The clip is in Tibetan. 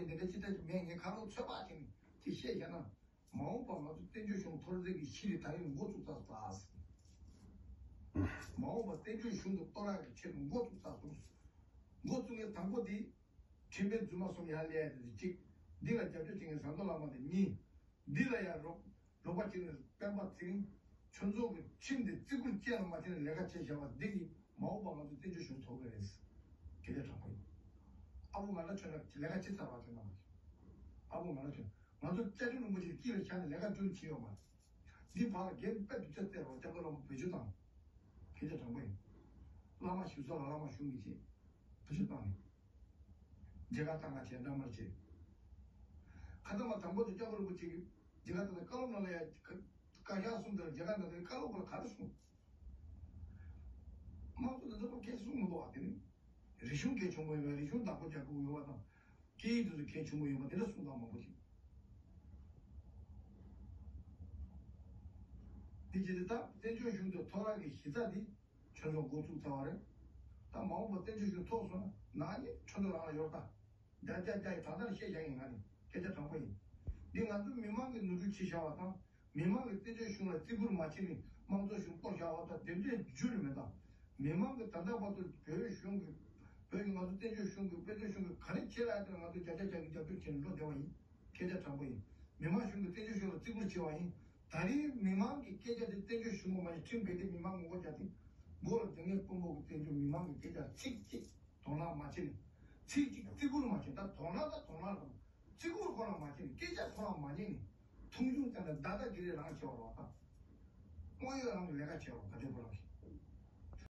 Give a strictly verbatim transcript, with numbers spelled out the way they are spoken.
འདི་འདྲ་ཅི་ལྟར་མེད། ངས་ཁ་ལོ་ཚོད་དཔག་བྱས་ནས་ཅིག་བཤད་བཞག་ན། མ་འོངས་པ་ང་ཚོ་བཙན་བྱོལ་གཞུང་འཐོར་རྩེད་ཀྱི་གཞི་རེད། ད་རིང་འགོ་བཙུགས་ཚར་སོང་། མ་འོངས་པ་བཙན་བྱོལ་གཞུང་གི་གཏོར་བརླག་གི་ཆེད་དུ་འགོ་བཙུགས་ཚར་སོང་། འགོ་བཙུགས་མཁན་དང་པོ་དེ་ཁྲིམས་དཔོན་རྫུན་མ་གསུམ་ཡར་སླེབས་ཡ་དེ་གཅིག་འདི་ལ་རྒྱབ་སྐྱོར་བྱེད་མཁན་ཟམ་གདོང་བླ་མ་དེ་གཉིས། འདི་ལ་ཡང་རོགས་རོགས་པ་བྱེད་མཁན་སྤེན་པ་ཚེ་རིང་། ཁྱོད་ཚོ་གི་ཁྲིམས་དེ་བརྩི་བཀུར་ཅི་ཡང་མ་བྱས་ནས་ལས་ཀ་བྱས་བཞག་པ་འདི་གིས་མ་འོངས་པ་ང་ཚོ་བཙན་བྱོལ་གཞུང་འཐོར་གི་རེད། གལ་ཆེ་དྲག་པོ་ཡིན། ཨ་བུ་ང་ལ་ཁྱོད་ལ་ལས་ཀ་ཅི་ཚར་བ་ཁྱོད་ལ་མ་ཁྱོད། ཨ་བུ་ང་ལ་ཁྱོད། ང་ཚོ་བཅའ་ཁྲིམས་རིན་པོ་ཆེ་དཀྱིལ་ལ་བཞག་ནས་ལས་ཀ་སྒྲུབ་བྱས་ཡོད་མ་རེད། འདི་བར་ལ་འགན་དཔེ་དུ་ཆ་བཙལ་རོགས། སྐྱབས་མགོན་བླ་མ་བེད་སྤྱོད་བཏང་། གལ་ཆེ་དྲག་པོ་ཡིན། བླ་མ་ཞིག་སོགས་ལ་བླ་མ་གཞུང་གིས་བྱེད། བེད་སྤྱོད་བཏང་ནས། མཇལ་ཁ་བཏང་ག་བྱས་འདྲ་མར་བྱེད། ཁ་ཐ་མ་དང་པོ་དེ་སྐྱབས་མགོན་རིན་པོ་ཆེ་གིས་མཇལ་ཁ་བཏང་ནས་བཀའ་སློབ་གནང་ལ་ཡ་བཀའ་ཤག་གསུམ་དེར་མཇལ་ཁ་གནང་དུས་བཀའ་སློབ་སྐོར་ག་རེ་གསུངས། དམངས་གཙོ་དང་འདི་ཚོ་སྐད་གསུངས་མི་འདུག་བ། དེ་ནི་རིག་གཞུང་གལ་ཆེན་པོ་ཡོད་པ། རིག་གཞུང་བདག་པོ་རྒྱག་དགོས་ཡོད་པ་དང་། སྐད་ཡིག་དེ་ཚོ་གལ་ཆེན་པོ་ཡོད་པ་དེ་འདྲ་གསུངས་སྟངས་མང་པོ་ཞིག་འདི་བྱས་ཏེ་ད་བཙན་བྱོལ་གཞུང་དུ་ཐོ་རངས་ཀྱི་གཞི་རྩ་འདི་ཁྱོད་ཚོ་འགོ་བཙུགས་ཚར་བ་རེད། ད་མ་འོངས་པ་བཙན་བྱོལ་གཞུང་ཐོབ་སོང་ན་ནག་ཉེས་ཁྱོད་ཚོ་རང་ལ་ཡོད་ད། རྒྱ་རྒྱ་རྒྱ་ཡི་ད་ལྟར་བཤད་བཞག་ཡིན། ང་ནི་སྐད་ཆ་དྲང་པོ་ཡིན། འདི་ང་ཚོ་མི་མང་གིས་ནོར་འཁྲུལ་བྱས་བཞག་པ་དང་། མི་མང་གིས་བཙན་བྱོལ་གཞུང་ལ་བརྩི་བཀུར་མ་བྱས་ནས་དམངས་གཙོ་གཞུང་གཏོར་བཞག་པ་དང་། དེ་འདྲའི་རྒྱུ་རེད་མེད་དམ། མི་མང་གིས་ད་ལྟ་བར་དུ་བོད་གཞུང་གི་བོད་ཀྱི་ང་ཚོ་བཙན་བྱོལ་གཞུང་གི་དཔེ་མཛོད་གཞུང་གི་ག་རེ་བྱས་ལ་དེར་ང་ཚོ་རྒྱ་རྒྱ་རྒྱ་གི་རྒྱབ་སྐྱོར་བྱས་ནས་འགྲོ་བསྡད་པ་ཡིན། སྐད་ཆ་དྲང་པོ་ཡིན། མི་མང་གཞུང་གིས་བཙན་བྱོལ་གཞུང་ལ་བརྩི་བཀུར་བྱས་པ་ཡིན། ད་རེས་མི་མང་གི་སྐད་ཆ་དེ་བཙན་བྱོལ་གཞུང་གི་མ་ཡིན། ཁྲིམས་བེད་དེ་མི་མང་ངོ་རྒོལ་རྒྱག་དེ། མགོ་ལ་སྡུག་བསྔལ་དཔོན་པོ་གི་བཙན་བྱོལ་མི་མང་གི་སྐད་ཆ་ཚིག་གཅིག་དོ་སྣང་མ་བྱས་ནས། ཚིག་གཅིག་བརྩི་བཀུར་མ་བྱས། ད་དོ་སྣང་ད་དོ་སྣང་རང་བརྩི་བཀུར་ཁོ་རང་མ་བྱས་ནས། སྐད་ཆ་ཁོ་རང་མ་ཉན་ནས། མཐོང་ཆུང་བྱས་ནས་ད་ལྟ་གི་རེ་རང་བྱེད་པ་རོགས་དང་། དངོས་ཡོད་རང་གི་ལས་ཀ་བྱེད་རོགས། ག་དེ་བོ་རང་བྱེད།